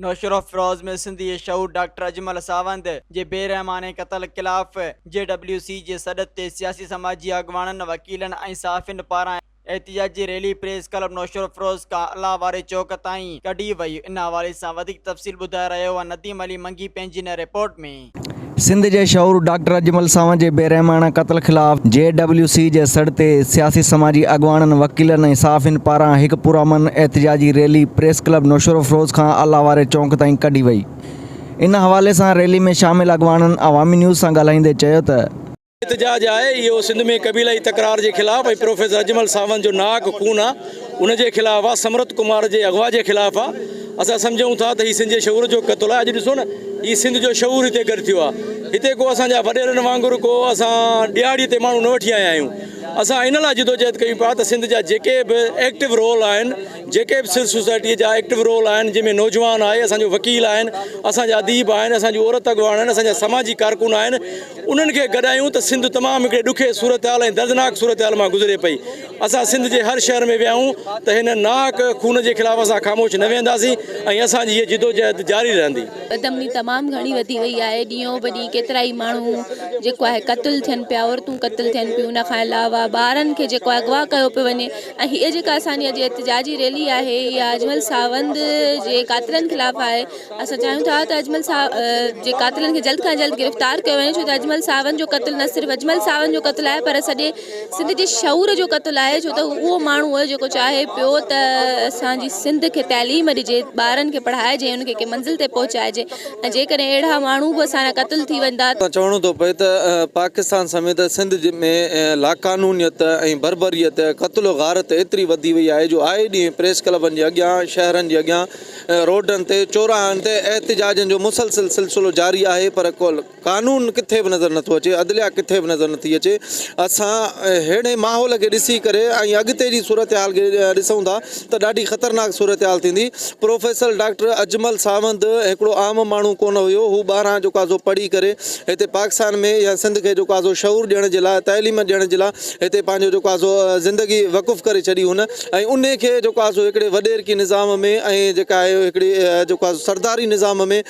نوشهروفيروز ۾ سنڌي شعور ڊاڪٽر اجمل ساوند جي بي رحماڻي قتل خلاف جي ڊبليو سي جي سڏ تي سياسي سماجي اڳواڻن، وڪيلن ۽ صحافين پاران احتجاجي ريلي پريس ڪلب نوشهروفيروز کان الله واري چوڪ تائين ڪڍي وئي ان حوالي سان وڌيڪ تفصيل ٻڌائي رهيو آهي نديم علي منگي پنهنجي هن رپورٽ ۾. سنڌ جي شعور ڊاڪٽر اجمل ساوند جي بيرحماڻه قتل خلاف جي ڊبليو سي جي سڏ تي سياسي سماجي اڳواڻن، وڪيلن ۽ صحافين پاران هڪ پرامن احتجاجي ريلي پريس ڪلب نوشهروفيروز کان الله واري چونڪ تائين ڪڍي وئي. ان حوالي سان ريلي ۾ شامل اڳواڻن عوامي نيوز سان ڳالهائيندي چيو ته. احتجاج آهي اهو سنڌ ۾ قبيلائي تڪرار جي خلاف ۽ پروفيسر اجمل ساوند جو ناحق خون آ ان جي خلاف آ سمرت ڪمار جي اغوا جي خلاف آ اسان سمجهون ٿا ته هي سنڌ جي شعور جو قتل آ اڄ ڏسو نه هي سنڌ جو شعور هتي گڏ ٿيو آ هتي ڪو اسان جا وڏيرن وانگر ڪو اسان ڏهاڙي تي ماڻهو نه وٺي آيا آهيون اسان ان لاء جدوجهد ڪيون پيا ته سنڌ جا جيڪي به ايڪٽو رول آهن جيڪي به سول سوسائٽي جا ايڪٽو رول آهن جنهن ۾ نوجوان آهي اسان جو وڪيل آهن اسان جا اديب آهن اسان جون عورت اڳواڻ آهن اسان جا سماجي ڪارڪن آهن انهن کي گڏايون ته سنڌ تمام هڪڙي ڏکي صورتحال ۽ دردناڪ صورتحال مان گذري پئي. اسان سنڌ جي هر شهر ۾ ويا آهيون ته هن ناحق خون جي خلاف اسان خاموش نه ويهنداسين ۽ اسان جي هيء جدوجهد جاري رهندي. بدامني تمام گهڻي وڌي وئي آهي ڏينهون به ڏينهن ڪيترائي ماڻهو جيڪو آهي قتل ٿين پيا عورتون قتل ٿين پيون ان کان علاوه ٻارن کي جيڪو آهي اغوا ڪيو پيو وڃي ۽ هيء جيڪا اسان جي اڄ احتجاجي ريلي آهي اها اجمل ساوند جي قاتلن خلاف آهي اسان چاهيون ٿا ته اجمل صاحب جي قاتلن کي جلد کان جلد گرفتار ڪيو وڃي ڇو ته اجمل ساوند جو قتل نه صرف اجمل ساوند جو قتل آهي پر سڄي سنڌ جي شعور جو قتل آهي ڇو ته اهو ماڻهو هو جيڪو چاهي پيو ته اسان جي سنڌ کي تعليم ڏجي ٻارن کي پڙهائجي ان کي ڪنهن منزل تي پهچائجي ۽ جيڪڏهن اهڙا ماڻهو به اسان جا قتل ٿي ويندا ته چوڻو ٿو پئي ته پاڪستان سميت سنڌ ۾ لاقانونيت ۽ بربريت قتل و غارت ايتري وڌي وئي آهي جو آئي ڏينهن پريس ڪلبن جي اڳيان شهرن جي اڳيان روڊن تي چوراهن تي احتجاجن جو مسلسل سلسلو جاري آهي پر قانون ڪٿي به نظر نٿو اچي عدليا ڪٿي به نظر نٿي اچي اسان اهڙي ماحول کي ڏسي ڪري ۽ اڳتي جي صورتحال کي ڏسون ٿا ته ڏاڍي خطرناڪ صورتحال ٿيندي پروفيسر ڊاڪٽر اجمل ساوند هڪڙو عام ماڻهو ڪونه هيو هو ٻاهران جيڪو آهي سو پڙهي ڪري هتي پاڪستان ۾ يا سنڌ کي جيڪو آهي سو شعور ڏيڻ جي لاء تعليم ڏيڻ جي لاء هتي پنهنجو جيڪو آهي سو زندگي وقف ڪري ڇڏي هن ۽ انهي کي جيڪو آهي سو هڪڙي وڏيرڪي نظام ۾ ۽ جيڪا آهي هڪڙي جيڪو آهي سرداري نظام ۾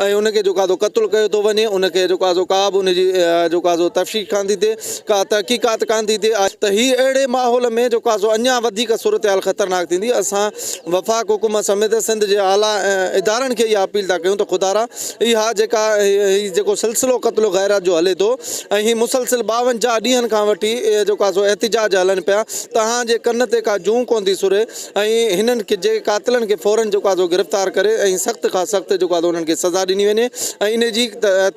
۽ ان کي جيڪو آهي سو قتل ڪيو ٿو وڃي ان کي جيڪو آهي سو ڪا به ان جي جيڪو آهي سو تفتيش ڪانه ٿي ٿئي ڪا تحقيقات ڪانه ٿي ٿئي ته هي اهڙي ماحول ۾ جيڪو آهي سو اڃا وڌيڪ صورتحال خطرناڪ ٿيندي اسان وفاق حڪومت سميت سنڌ جي اعليٰ ادارن کي اها اپيل ٿا ڪيون ته خدارا اها جيڪا هي جيڪو سلسلو قتل و غيرت جو هلي ٿو ۽ هي مسلسل 52 ڏينهن کان وٺي جيڪو آهي سو احتجاج هلن پيا توهان جي ڪن تي ڪا جون ڪونه ٿي سري ۽ هنن کي جي قاتلن کي فورن جيڪو آهي سو گرفتار ڪري ۽ سخت کان سخت جيڪو آهي سو انهن کي سزا ڏني وڃي ۽ ان جي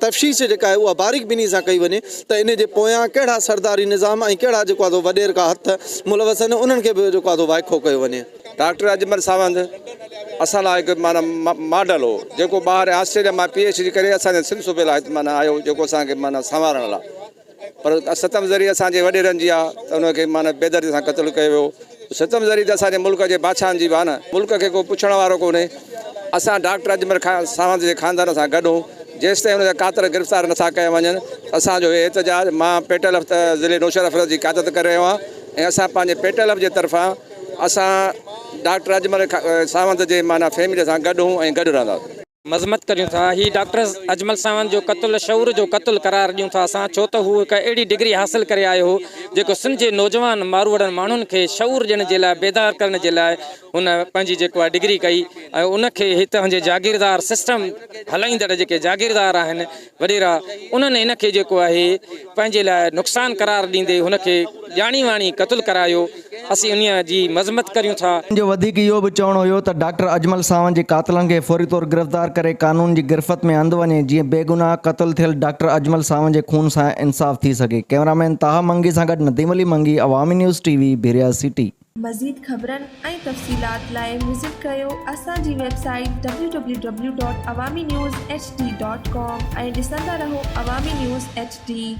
تفتيش جيڪا آهي اها باريڪ بيني سان ڪئي وڃي ته ان جي پويان ڪهڙا سرداري نظام ۽ ڪهڙا جيڪو آهي سو وڏيرڪا هٿ ملوث آهن انهن کي به جيڪو آهي سو وائکو ڪيو وڃي. ڊاڪٽر اجمل ساوند اسان لاء هڪ معنيٰ ماڊل هو جيڪو ٻاهر آسٽريليا مان پي ايڇ ڊي ڪري اسان جي سنڌ صوبي لاء هت معنيٰ آيو جيڪو اسان کي معنيٰ سنوارڻ لاء پر ستم ظريف اسان جي وڏيرن جي آ ته ان کي معنيٰ بيدردي سان قتل ڪيو ويو ستم ظريف ته اسان جي ملڪ جي بادشاهن جي به آ نه ملڪ کي ڪو پڇڻ وارو ڪونهي اسان ڊاڪٽر اجمل خان ساوند جي خاندان سان گڏ هون جيستائين ان جا قاتل گرفتار نٿا ڪيا وڃن اسان جو هي احتجاج مان پيٽل اف ضلعي نوشهرافروز جي قيادت ڪري رهيو آهيان ۽ اسان پنهنجي پيٽل اف جي طرفان اسان ڊاڪٽر اجمل ساوند جي معنيٰ فيملي سان گڏ هون ۽ گڏ رهنداسين. مذمت ڪريون ٿا هي ڊاڪٽر اجمل ساوند جو قتل شعور جو قتل قرار ڏيون ٿا اسان ڇو ته هو هڪ اهڙي ڊگري حاصل ڪري آيو هو جيڪو سنڌ جي نوجوان ماروئڙن ماڻهن کي شعور ڏيڻ جي لاء بيدار ڪرڻ جي لاء هن پنهنجي جيڪو آهي ڊگري ڪئي ۽ ان کي هتان جي جاگيردار سسٽم هلائيندڙ جيڪي جاگيردار آهن وڏيرا انهن هن کي جيڪو آهي پنهنجي لاء نقصان قرار ڏيندي هن کي ڄاڻي واڻي قتل ڪرايو اسين انهيء جي مذمت ڪريون ٿا. هن جو وڌيڪ اهو به چوڻ هيو ته ڊاڪٽر اجمل ساوند جي قاتلن کي فوري طور گرفتار ڪري قانون جي گرفت ۾ آندو وڃي جيئن بيگناهه قتل ٿيل ڊاڪٽر اجمل ساوند جي خون سان انصاف ٿي سگهي ڪئميرا مين طه منگي سان گڏ Nadeem Ali Mangi Awami news T V Bahria city. مزيد خبرن ۽ تفصيلات لاء وزٽ ڪريو اسان جي website W W W dot Awami news H D dot com ۽ ڏسندا رهو عوامي نيوز ايڇ ڊي.